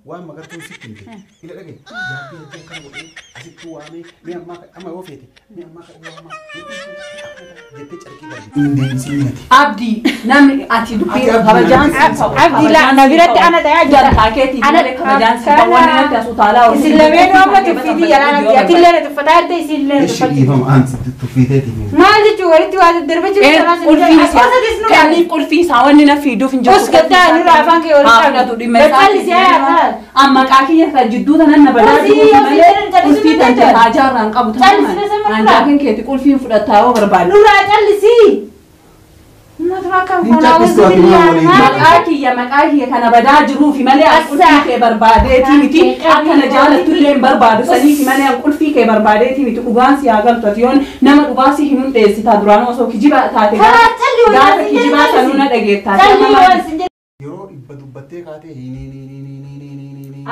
Waan Magartuun sitti himte. Ila dhagaye. Jaartii hojii akkana godhee asitti waamee mi'a ammaa amma yoo feete mi'a ammaa kan waamaa jettee carqii darbe. Hin deemsiin ati. Abdii, namni ati dubbii Ati Abdii kabajaan nama siif ta'u. Abdii laa, na biratti ana ta'aa jira. Jantaa keetii malee kabajaan siif ta'u. Wanni natti as utaalaa oolu. Isin lameen amma tuffiitii jalaan ati atillee na tuffataa jirte isin illee na Ishi tuffatte. dhiifama aan tuffiiteeti. Maal jechuun walitti waa daddarbachuu Qulfii isaa kenniif, qulfii isaa wanni na fiiduuf hin jiru. Us gattaa nurraa afaan kee walitti Haa qabi. fudhatu dhimma isaa. Baqqalli si haa haa. Amma maqaa kiyya kan jidduu tanan na badaa Qulfii jiruufi yoo malee si jedhan callisuu qulfii tan dandeetta. haajaa irraa hin qabu. Callisii na sama nurraa. Hanjaakin keeti qulfiin fudhattaa yoo barbaade. Nurraa callisii. Uummatuma akkam Hin kun callistu ati maal waliin? Maqaa kiyya kana badaa jiruufi malee an qulfii kee barbaadeetii miti. Akka na jaalattu illee hin barbaadu saniifi malee an qulfii kee barbaadeetii miti. Dhugaan si haa galtu, ati yoon nama dhugaa si himuun dheessitaa duraan osoo kijiba taate Karaa calli waan gaafa sin kijibaa jedhan sanuu na dhageettaa. Calli waan sin jedhan. Yeroo dhibba dubbattee kaatee hin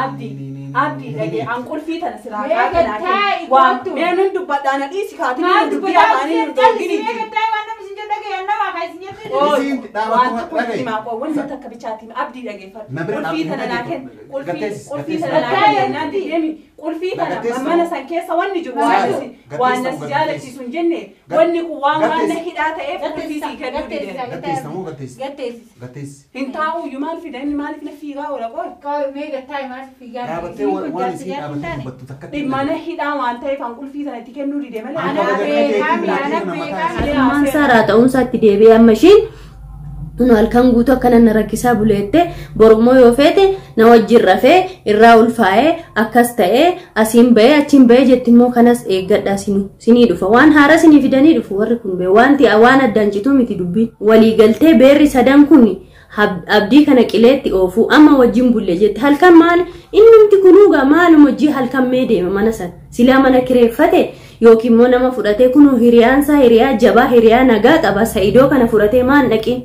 Abdii, Abdii, dhagee an qulfii tana silaa Mee kaa kenaa gattaa kennu. Waan itti mee nun dubbadhaa, na dhiisi kaatee Maal nun dubbii dubbataa afaanii nun callisii dhoorgini. mee gattaa waan namni sin jedhu dhagaye nama kan isin jedhu. Isiin dhaabattu Waan tokko dhagaye. himaa qoo wanni takka bichaatti hima. Abdii, dhageeffadhu. Na bira Qulfii dhaabbatee tana naa dhaggeeffadhu. kennu. Qulfii Gatteessi, qulfii gatteessi. tana naa kennu jennaan deemi. Qulfii tana Gatteessi. mana san keessa wanni jiru Gatteessi. waan si waan na si jaalachiisu hin jenne, wanni kun waan waan na hidhaa ta'eef qulfii sii kennuu dide. Gatteessi moo gatteessi? Gatteessi. Gatteessi. Hin taa'uyyuu, maal fida inni, maaliif na fiigaa oola qool? Mee gattaa maal fiigaa? Dhaabattee waan isiin dhaabattee dubbattu takkatti. Mana hidhaa waan ta'eef an qulfii tana itti kennuu dide malee. Ana beekaa mi, ana beekaa mi. Ilmaan saaraa ta'uunsaa itti deebi'ee amma ishiin kun halkan guutuu akkana na rakkisaa buleette, borummoo yoo feete na wajjin rafee irraa ulfaa'ee akkas ta'ee asiin bahee achiin bahee jetti immoo. Kanas eeggadhaa, sinii dhufa, waan haara sinii fidanii dhufu warri kun bee. Wanti waan addaan cituu miti dubbiin waliigaltee beerri sadan kun Abdii kana qileetti oofuu. Amma wajjin bulle jette halkan, maal innumti kunuugaa maaluma hojii halkan mee deema mana sana silaa mana kireeffate yookiin immoo nama fudhatee kunuu hiriyaansaa hiriyaa jabaa, hiriyaa nagaa qaba. Sa'idoo kana fudhatee maan dhaqiin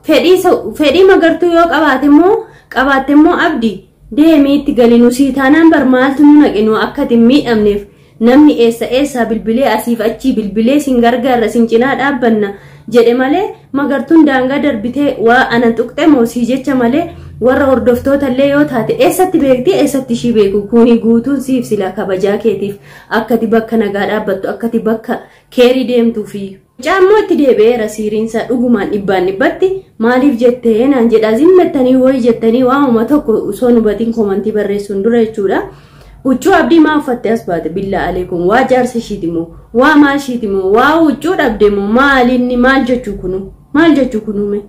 fedhii Magartuu yoo qabaatte immoo Abdii deemii itti galinu sii taanaan bar maaltu nu naqinu? Akka ati hin miidhamneef namni eessa eessaa bilbilee, asiif achii bilbilee sin gargaarra, sin cinaa dhaabbanna jedhe malee, Magartuun daangaa darbitee waa ana tuqxe moo sii jecha malee, warra hordoftoota illee yoo taate eessatti beekti, eessatti ishii beeku? Kuni guutuun siif silaa kabajaa keetiif akkati bakka nagaa dhaabbattu, akkati bakka keerii deemtuufi. Mucaa itti deebi'eera siiriinsa dhugumaan dhibbaan dhibbatti. Maaliif jettee naan jedha, zimmettanii hoyi jettanii waamuma tokko osoo nu batiin comment barreessuun dura jechuudha. Huccuu Abdii maa uffattee as baate? Billaa aleekum, waa jaarsa ishiiti moo, waa maal ishiiti moo, waa huccuu dhabde moo, maalinni maal jechuu kunu, maal jechuu kunume?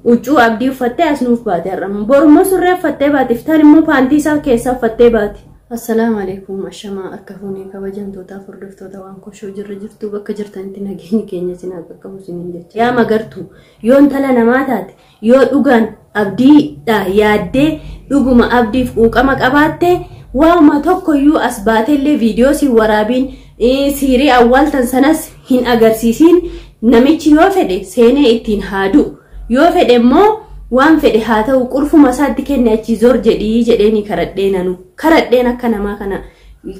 Huccuu Abdii uffattee as nuuf baate har'a, borummoo surree uffattee baate, iftaan immoo paantii isaa keessaa uffattee baate. Assalaamu alaikum, ashamaa akka fuunee kabajamtootaaf hordoftoota waan koshoo jirra jirtu, bakka jirtanitti nageenyi keenya isin haa qaqqabu isiniin jecha. Yaa Magartuu, yoo intala namaa taate, yoo dhugaan Abdiidha yaaddee dhuguma Abdiif quuqama qabaatte, waanuma tokkoyyuu as baateellee viidiyoo siin waraabiin, siirii awwaaltan sanas hin agarsiisiin. Namichi yoo fedhe seenee ittiin haa du'u, yoo fedhe immoo waan fedhe haa ta'u, qurfuma isaatti kenne achi zor jedhii jedheeni karadhee nanu karadheen akka namaa kana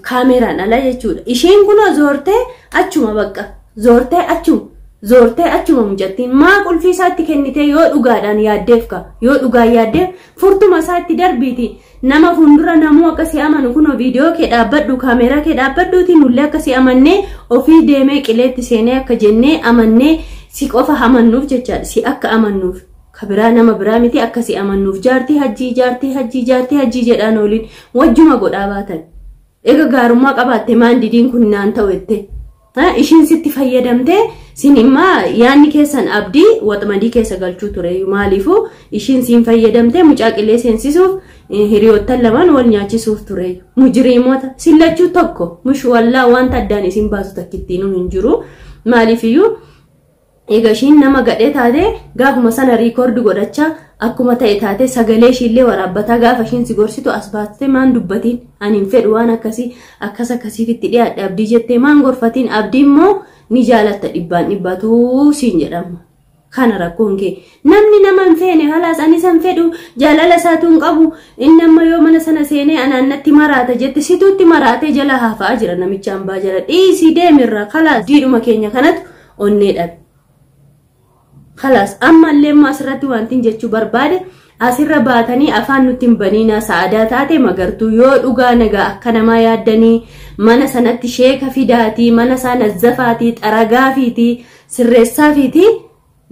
kaameraan ala jechuudha. Isheen kunoo zoortee achuma bakka zoortee achuma zoortee achuma. Mucattiin maa qulfii isaatti kennitee? Yoo dhugaadhaan yaaddeef ka yoo dhugaan yaaddeef furtuma isaatti darbiiti. Nama fuuldura namuu akka si amanu kunoo viidiyoo kee dhaabbadhu, kaameraa kee dhaabbadhuuti nullee akka si amannee ofii deemee qileetti seenee akka jennee amannee si qofa amannuuf jechaadha, si akka amannuuf, ka biraa nama biraa miti, akka si amannuuf. Jaartii Hajjii, jaartii Hajjii, jaartii Hajjii jedhaan ooliin wajjuma godhaa baatan. Egaa gaarummaa qabaatte maan didiin kun naan ta'u jette? Ishiin sitti fayyadamtee sin immaa yaanni keessan Abdii waxmadii keessa galchuu ture. Maaliifuu ishiin siin fayyadamtee mucaa qilee seensisuuf, hiriyoottan lamaan wal nyaachisuuf ture. Mujiriimoota sin lachuu tokko mush wallaa, wanta addaan isin baasu takkittiinuu hin jiru. Maaliifiyyuu egaa ishiin nama gadhee taate gaafuma sana record godhachaa akkuma ta'e taate sagalee ishiillee waraabbataa gaafa ishiin si gorsitu as baattee maan dubbatiin? Ani hin fedhu waan akkasii, akkas akkasiif itti dhiyaadhe Abdii jettee maan gorfatiin? Abdii immoo ni jaalatta dhibbaan dhibbatuu siin jedhama. Kana rakkoon kee namni nama hin feene halaas ani san fedhu, jaalala isaatu hin qabu inni, amma yoo mana sana seenee anaan natti maraata jette, situutti maraatee jala haafa'aa jira namicha hambaa jala. Dhiisii deemirra kalaas, diidhuma keenya kanatu onnee dhabe. Kalaas ammallee immoo asirratti wanti jechuu barbaade, Asirra baatanii afaan nutti hin baniina. Sa'aadaa taate Magartuu yoo dhugaa nagaa akka namaa yaaddanii mana sanatti sheeka fidaatii, mana isaa nazzafaatii, xaragaafiitii, sirreessaafiitii,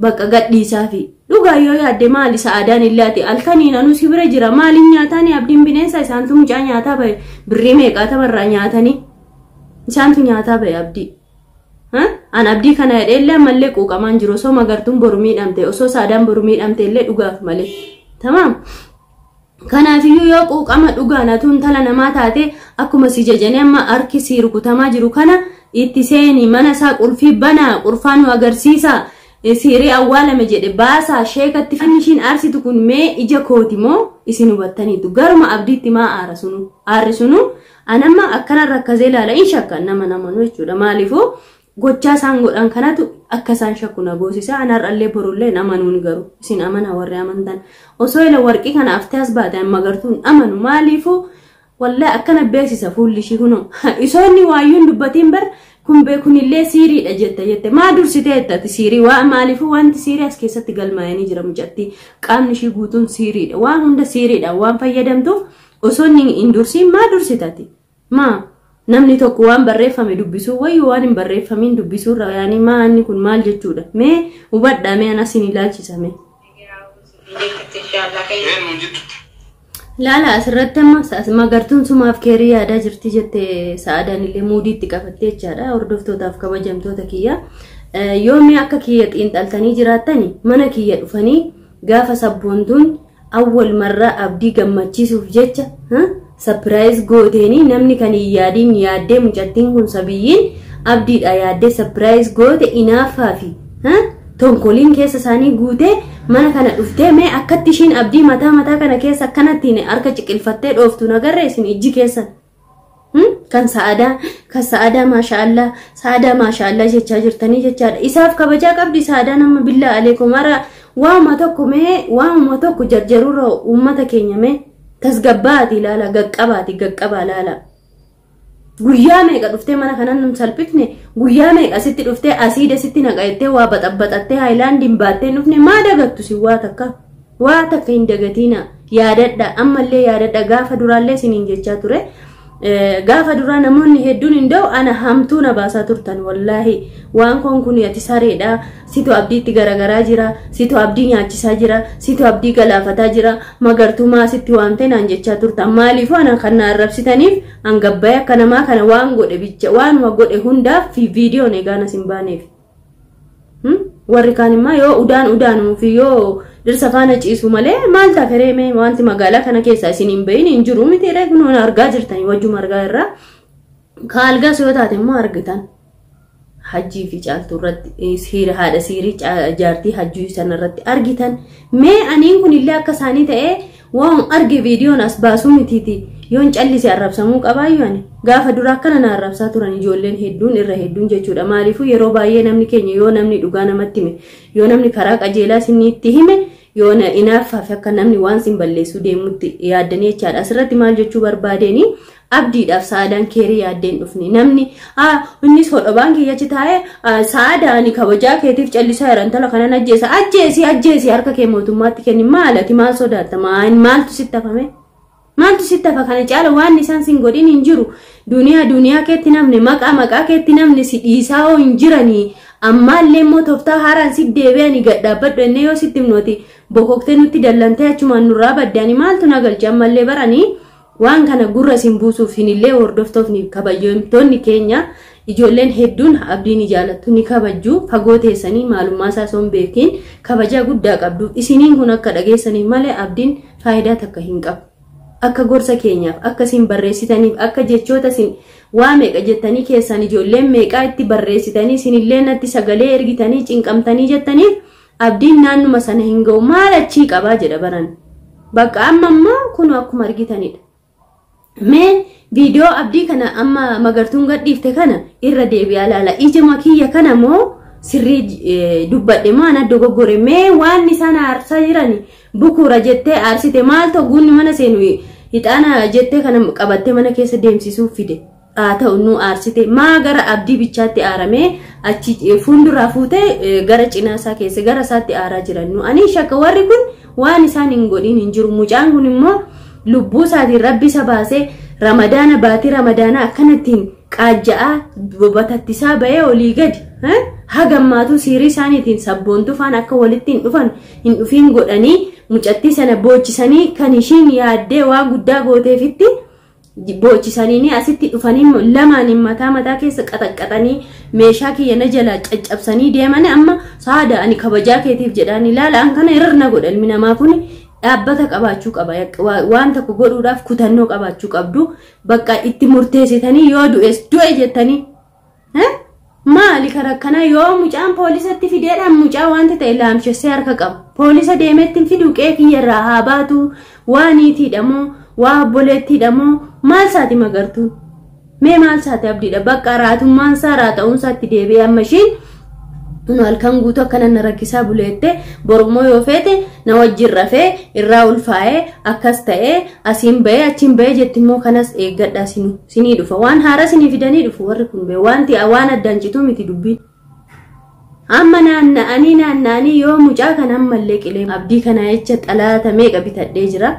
bakka gadhiisaafi. Dhugaa yoo yaadde maali Sa'aadaan illaati halkaniin anuu si bira jira maaliin nyaataani Abdiin bineensa isaantu mucaa nyaataa bahe birrii meeqaa tamarraa nyaatanii isaantu nyaataa bahe Abdii. An Abdii kana jedhee illee ammallee quuqamaan jiru osoo Magartuun boru miidhamte, osoo Sa'aadaan boru miidhamte illee dhugaaf malee. Tamaam. Kanaafiyyuu yoo quuqama dhugaan atu intala namaa taate akkuma si jajanii amma harki si rukutamaa jiru kana itti seeni, mana isaa qulfii banaa, qurfaa nu agarsiisa, siirii awwaalame jedhe baasaa, sheekatti ishiin aarsitu kun mee ija kooti moo isin hubattaniitu? Garuma Abdiitti maa aara sunu aarri sunu anamma akkana rakkazee ilaala in shakkan nama namanu jechuudha. Maaliifuu gochaa isaan godhan kanatu akka isaan shakku na goosisa. Anarrallee borullee amanuun garuu isin amana warri amantan osoo ila warqii kana aftee as baate Magartuun amanu. Maaliifuu wallahi akkana beeksisa fuulli ishii kunoo isoonni waayyuun dubbatiin bar kun beekunillee siiriidha jette maa dursitee jettati siirii waa maaliifuu wanti siirii as keessatti galmaa'anii jira. Mucatti qaamni ishii guutuun siiriidha, waan hunda siiriidha waan fayyadamtuuf osoo inni hin dursiin maa dursitati? Maa namni tokko waan barreeffame dubbisuu wayyuu waan hin barreeffamiin dubbisuu irra yaanii maa inni kun maal jechuudha? Mee hubadhaa, mee anas hin ilaalchisame. Laala asirratti amma Magartuun sumaaf keerii yaadaa jirti jette Sa'aadaan illee muudiitti qabattee jechaadha. Hordoftootaaf kabajamtoota kiyya. Yoo mee akka kiyya xiinxaltanii jiraattani mana kiyya dhufanii gaafa sabboontuun awwal marraa Abdii gammachiisuuf jecha surprise gooteenii namni kan hin yaadiin yaaddee mucattiin kun sabiyyiin Abdiidha yaaddee surprise goote inaaffaa fi tonkoliin keessa isaanii guutee mana kana dhuftee mee akkatti ishiin Abdii mataa mataa kana keessa akkanattiin harka ciqilfattee dhooftu nagarree isin ijji keessan. Kan Sa'aadaa, kan Sa'aadaa maashaallah, Sa'aadaa maashaallah jechaa jirtanii jechaadha. Isaaf kabajaa qabdi Sa'aadaan amma billaa aleekum hara waanuma tokko mee waanuma tokko jarjaruurra uummata keenya mee tasgabbaati ilaala, gaqqabaati gaqqabaa ilaala. Guyyaa meeqa dhuftee mana kanan nun salphifne, guyyaa meeqa asitti dhuftee asiida sitti naqayettee waa baxabbaxattee haayilaandiin baattee dhufne maa dagattu si waa takka? Waa takka hin dagatiina, yaadadha, ammallee yaadadha. Gaafa duraallee isiniin jechaa ture. Gaafa duraa namoonni hedduun hin da'u ana hamtuu na baasaa turtan. Wallaahi waan koon kun ati sareedha, situ Abdiitti garagaraa jira, situ Abdii nyaachisaa jira, situ Abdii galaafataa jira, Magartumaa sitti waamtee naan jechaa turtan. Maaliifuu ana kan na arrabsitaniif hangabbayee akka namaa kana waan godhe bicha waanuma godhe hundaaf fi viidiyoon egaan as hin baaneef. Warri kaan immoo yoo udaan udaanuu fi yoo dhirsa faana ciisu malee maal taferee mee wanti magaalaa kana keessa isin hin bahin hin jiru miti ree kun argaa jirtanii wajjuma argaa irraa. Ka algaas yoo taate immoo argitan. Hajjii fi Caaltuu irratti siira haadha siirii jaartii hajjii sana irratti argitan. Mee aniin kun illee akka isaanii ta'ee waan arge viidiyoon as baasuu mitiiti. Yoon callise arrabsamuu qabaayyuu ani. Gaafa dura akkana na arrabsaa turan ijoolleen hedduun irra hedduun jechuudha. Maaliifuu yeroo baay'ee namni keenya yoo namni dhugaa namatti hime, yoo namni karaa qajeelaa isinitti hime, yoo inaaffaaf akka namni waan sin balleessuu deemutti yaaddanii jechaadha. Asirratti maal jechuu barbaadeeni Abdiidhaaf Sa'aadaan keerii yaaddeen dhufne. Namni innis hodhobaan kiyyachi taa'ee Sa'aadaa ani kabajaa keetiif callisaa jiran intala kanan ajjeesa. Ajjeesi ajjeesi harka kee mootummaatti kenni. Maal ati maal sodaatta? Maaltu sitti hafame? Maaltu sitti hafa? Kana caala waan isaan sin godhin hin jiru. Duniyaa duniyaa keetti namni maqaa maqaa keetti namni si dhiisaa hoo hin jiranii. Ammaallee immoo tooftaa haaraan si deebi'anii gad dhaabbadhu ennee yoo sitti himnooti bokoktee nutti dallantee achumaan nurraa badde ani maaltu na galche? Ammallee baranii waan kana gurra isin buusuuf hinillee hordoftoonni kabajamtoonni keenya ijoolleen hedduun Abdii ni jaalattu ni kabajju fagoo teessanii maalummaa isaa osoo hin beekin kabajaa guddaa qabdu. Isiniin kun akka dhageessaniif malee Abdiin faayidaa takka hin qabu. Akka gorsa keenyaaf akka isin barreessitaniif akka jechoota isin waa meeqa jettanii keessan ijoolleen meeqaa itti barreessitanii isinillee natti sagalee ergitanii cinqamtanii jettaniif Abdiin naannuma sana hin ga'u maal achii qabaa jedha baran. Bakka amma ammoo kun akkuma argitanidha. Mee viidiyoo Abdii kana amma Magartuun gadhiifte kana irra deebi'aa ilaala. Ija makiyya kana moo sirrii dubbadhe moo ana dogoggore? Mee waan isaan aarsaa jiran bukuura jettee aarsite maal ta'u mana seenu hixaana jettee kana qabattee mana keessa deemsisuuf fide. Haa ta'u nu aarsite maa gara Abdii bichaatti aaramee achi fuulduraa fuutee gara cinaa isaa keessa gara isaatti aaraa jiran nu ani shakka warri kun waan isaan hin godhin hin jiru. Mucaan kun immoo lubbuu isaatiin rabbi isa baasee ramadaana baatii ramadaana akkanattiin qaajja'aa batattisaa ba'ee olii gadi hagammaatu siirii isaaniitiin sabboontuu faan akka walitti hin dhufan hin dhufiin godhanii mucattii sana boochisanii kan ishiin yaaddee waan guddaa gooteefitti boochisanii asitti dhufanii lamaaniin mataa mataa keessa qaxaqqaxanii meeshaa kiyya na jalaa caccabsanii deeman. Amma saada ani kabajaa keetiif jedhaan ilaala an kana hir'ina godha. Ilmi namaa kun dhaabbata qabaachuu qaba, waan tokko godhuudhaaf kutannoo qabaachuu qabdu. Bakka itti murteessitanii yoo du'es du'e jettanii maali kan akkanaa? Yoo mucaan poolisatti fideedhaan mucaa wanta ta'e laamshessee harka qaba. Poolisa deemetti fidu qe'ee kiyyarraa haa baatu. Waa niitiidha moo waa obboleettiidha moo maal saati magartuun? Mee maal saati abdiidha? Bakka raatummaan isaa raata'uun itti deebi'ee amma ishiin kun halkan guutuu akkana na rakkisaa buleette borummoo yoo feete na wajjin rafee irraa ulfaa'ee akkas ta'ee asiin ba'ee achiin ba'ee jetti immoo kanas eeggadhaa sinii dhufa. Waan haaraa sinii fidanii dhufu warri kun ba'e wanti waan addaan cituu miti dubbiin. Amma naanna'anii naanna'anii yoo mucaa kana ammallee qilee abdii kana jecha xalaata meeqa bitadhee jira.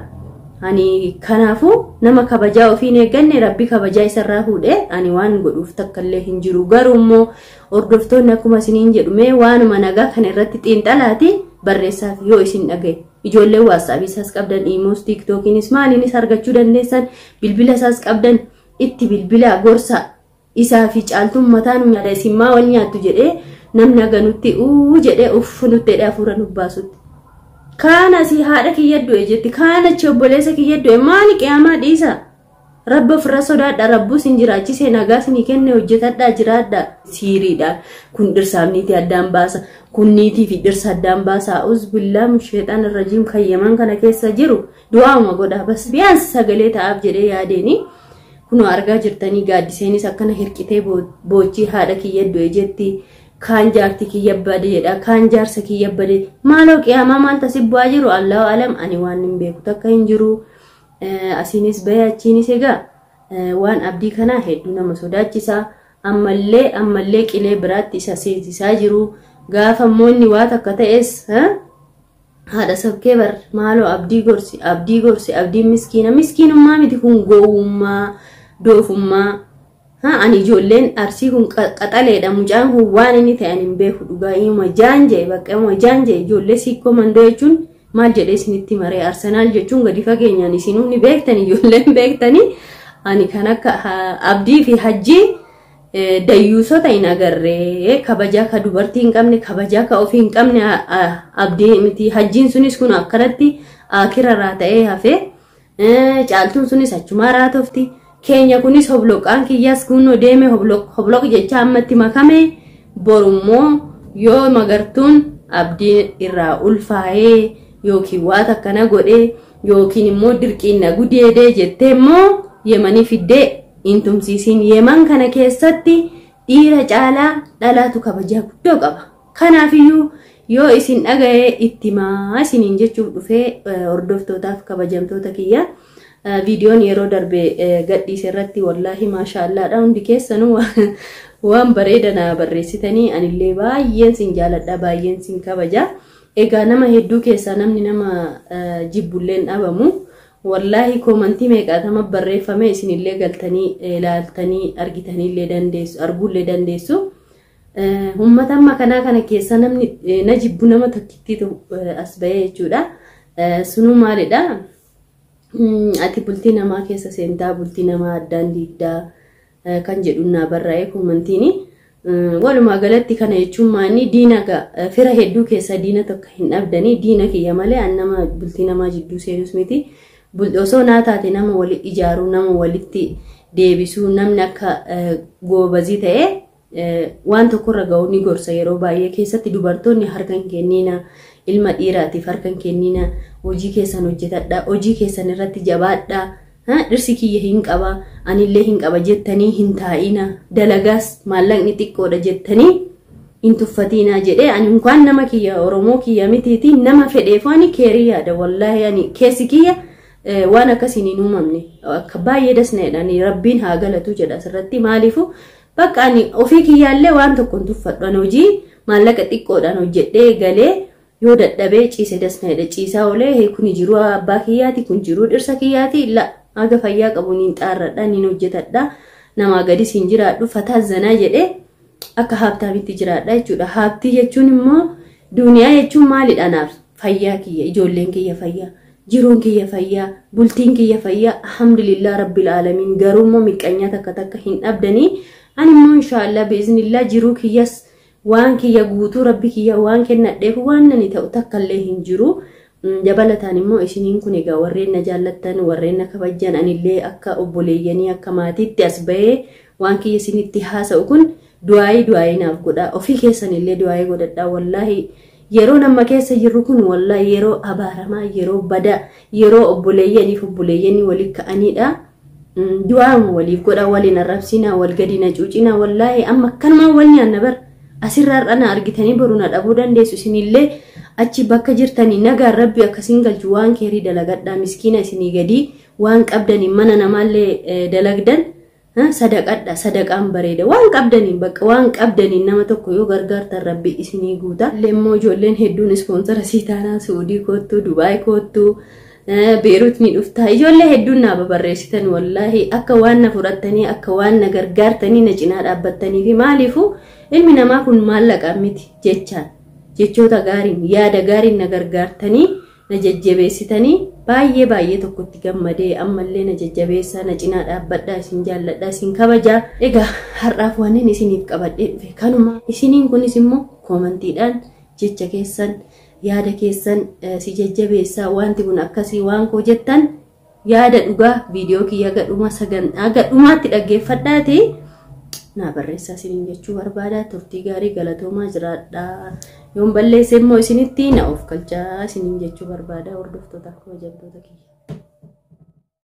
Ani kanaafuu nama kabajaa ofiin eegganne rabbi kabajaa isarraa fuudhee ani waan godhuuf takkallee hin jiru. Garuu immoo hordoftoonni akkuma isiniin jedhu mee waanuma nagaa kana irratti xiinxalaati barreessaaf yoo isin dhagaye. Ijoolleen waatsaappii isaas qabdan, iimoos, tiiktookiinis maaliinis argachuu dandeessan, bilbila isaas qabdan itti bilbilaa gorsa. Isaa fi caaltuun mataan nyaata isin maa wal nyaattu jedhee namni haganutti uu jedhee uff nutti jedhee hafuura nu baasutti. Kaan asii haadha kiyya du'e jetti, kaan achi obboleessa kiyya du'e. Maali qiyaamaa dhiisa? Rabbi ofirra sodaadha, rabbuu isin jiraachisee nagaa isinii kenne hojjetadhaa jiraadha. Siiriidha kun dhirsaaf niitii addaan baasa, kun niitii fi dhirsa addaan baasa. Uzbillaa musheexaan irrajiim kayyaman kana keessa jiru du'auma godha bas biyyaansi sagalee ta'aaf jedhee yaadeeni. Kunoo argaa jirtanii gaaddiseenis akkana hirqitee boochii haadha kiyya du'e jetti. Kaan jaartii kiyya bade jedha, kaan jaarsa kiyya bade. Maaloo qiyaamaa maal tasibbu'aa jiru? Allahu alam, ani waan hin beeku takka hin jiru. Asiinis bahee achiinis egaa waan abdii kanaa hedduu nama sodaachisa. Ammallee ammallee qilee biraatti isa seensisaa jiru. Gaafa immoo inni waa takka ta'es haadha sabkee bar maaloo abdii gorsi, abdii gorsi. Abdiin miskiina, miskiinummaa miti kun, gowwummaa doofummaa. Ani ijoolleen arsii kun qaxaleedha. Mucaan kun waan inni ta'e ani hin beeku dhugaa. Ima jaan jee bakka ima jaan jee. Ijoollee siikkoo mandoo jechuun maal jedhee isinitti maree? Arsenaal jechuun gadi fageenyaan isinuu ni beektani, ijoolleen beektani. Ani kan akka abdii fi hajjii dayyuusota hin agarree, kabajaa ka dubartii hin qabne, kabajaa ka ofii hin qabne abdii miti. Hajjiin sunis kun akkanatti akirarraa ta'ee hafee, caaltuun sunis achumaa raatofti. Keenya kunis hobloqaan kiyyaas kunoo deeme hobloq jecha ammatti makame. Borummoo yoo magartuun abdii irraa ulfaa'ee yookiin waa takkana godhee yookiin immoo dirqiin na gudeedee jettee immoo yemanii fiddee hin tumsiisiin. Yeman kana keessatti dhiira caalaa dhalaatu kabajaa guddoo qaba. Kanaafiyyuu yoo isin dhaga'ee itti maa isiniin jechuuf dhufee hordoftootaaf kabajamtoota kiyya. Viidiyoon yeroo darbe gadhiise irratti wallaahi maashaallaadha, hundi keessanuu waan bareeda na barreessitanii, anillee baay'een sin jaaladha, baay'een sin kabaja. Egaa nama hedduu keessaa namni nama jibbulleen dhabamu. Wallaahi koomantii meeqaatama barreeffame isinillee galtanii ilaaltanii argitaniillee dandeessu, arguullee dandeessu. Uummata amma kanaa kana keessa namni na jibbu nama tokkittiitu as bahee jechuudha. Sunuu maalidha? Ati bultii namaa keessa seentaa, bultii namaa addaan diigdaa kan jedhu naa barraa'ee koomantiini. Walumaa galatti kana jechuun maanni diina fira hedduu keessa diina tokko hin dhabdanii. Diina kiyya malee an nama bultii namaa jidduu seenus miti. Osoo naa taate nama wali ijaaruu, nama walitti deebisuu, namni akka goobazii ta'ee waan tokkorra ga'u ni gorsa. Yeroo baay'ee keessatti dubartoonni harka hin kennina, ilma dhiiraatiif harka hin kennina, hojii keessan hojjetadha, hojii keessan irratti jabaadha. Dhirsi kiyya hin qaba, anillee hin qaba jettanii hin taa'ina, dalagaas maallaqni xiqqoodha jettanii hin tuffatiinaa jedhee. Ani unkaan nama kiyya Oromoo kiyya mitiiti, nama fedheefu ani keerii yaada. Wallaahi ani keessi kiyya waan akkasiin hin uumamne, akka baay'ee dasneedha. Ani rabbiin haa galatu jedha asirratti. Maaliifu bakka ani ofii kiyyaallee waan tokko hin tuffadhu. Ani hojii maallaqa xiqqoodhaan hojjedhee galee Yoo dadhabee ciise dasna jedhe ciisaa oolee kun jiruu abbaa kiyyaati kun jiruu dhirsa kiyyaati la haga fayyaa qabu niin xaarradha niin hojjetadha namaa gadis hin jiraadhu fataa zanaa jedhee akka haabtaamitti jiraadha jechuudha. Haabtii jechuun immoo duniyaa jechuun maalidha naaf fayyaa kiyya ijoolleen kiyya fayyaa jiruun kiyya fayyaa bultiin kiyya fayyaa alhamdulillah rabbil aalamiin garuu immoo miqqanyaa takka takka hin dhabdanii ani immoo inshaallah biiznillah jiruu kiyyas waan kiyya guutuu rabbi kiyya waan kennadheef waan nani ta'u takka illee hin jiru. Dabalataan immoo isiniin kun egaa warreen na jaallattan warreen na kabajjan anillee akka obboleeyyanii akka maatiitti as bahee waan kiyya isinitti haasa'u kun du'aayii du'aayii naaf godha ofii keessanillee du'aayii godhadha wallaahi yeroo nama keessa jirru kun wallaahi yeroo abaaramaa yeroo badaa yeroo obboleeyyaniif obboleeyyanii waliin ka'anidha. Du'aama waliif godha waliin arrabsinaa wal gadi na cuucinaa wallaahi amma akkanumaan wal nyaanna bara asirraa har'a argitanii boru na dhabuu dandeessu isinillee achi bakka jirtanii nagaan rabbi akkasiin galchu waan keerii dalagadhaa miskiina isinii gadii waan qabdanii mana namaallee dalagdan sadaqadha sadaqaan bareeda waan qabdaniin bakka waan qabdaniin nama tokko yoo gargaartan rabbi isinii guuta. Illee ijoolleen hedduun ispoonsara sii taanaa Suudii koottuu Dubaay koottuu Beerut ni dhuftaa ijoollee hedduun naa babarreessitan wallaahi akka waan na fudhattanii akka waan na gargaartanii na cinaa dhaabbattanii fi maaliifuu ilmi namaa kun maallaqaan miti jechaan jechoota gaariin yaada gaariin na gargaartanii na jajjabeessitanii baay'ee baay'ee tokkotti gammadee ammallee na jajjabeessaa na cinaa dhaabbadhaa isin jaalladhaa isin kabajaa. Egaa har'aaf wanneen isiniif qabadhee dhufe kanuma isiniin kunis immoo koomantiidhaan jecha keessan yaada keessan si jajjabeessaa wanti kun akkasii waan koo jettan yaada dhugaa viidiyoo kiyya gadhuma sagantaa gadhumaatti dhaggeeffadhaati. Naa barreessaa isiniin jechuu barbaada turtii gaarii galatoomaa jiraadhaa yoon balleesse immoo isinitti na of galchaa isiniin jechuu barbaada hordoftoota kabajamtoota kiyya.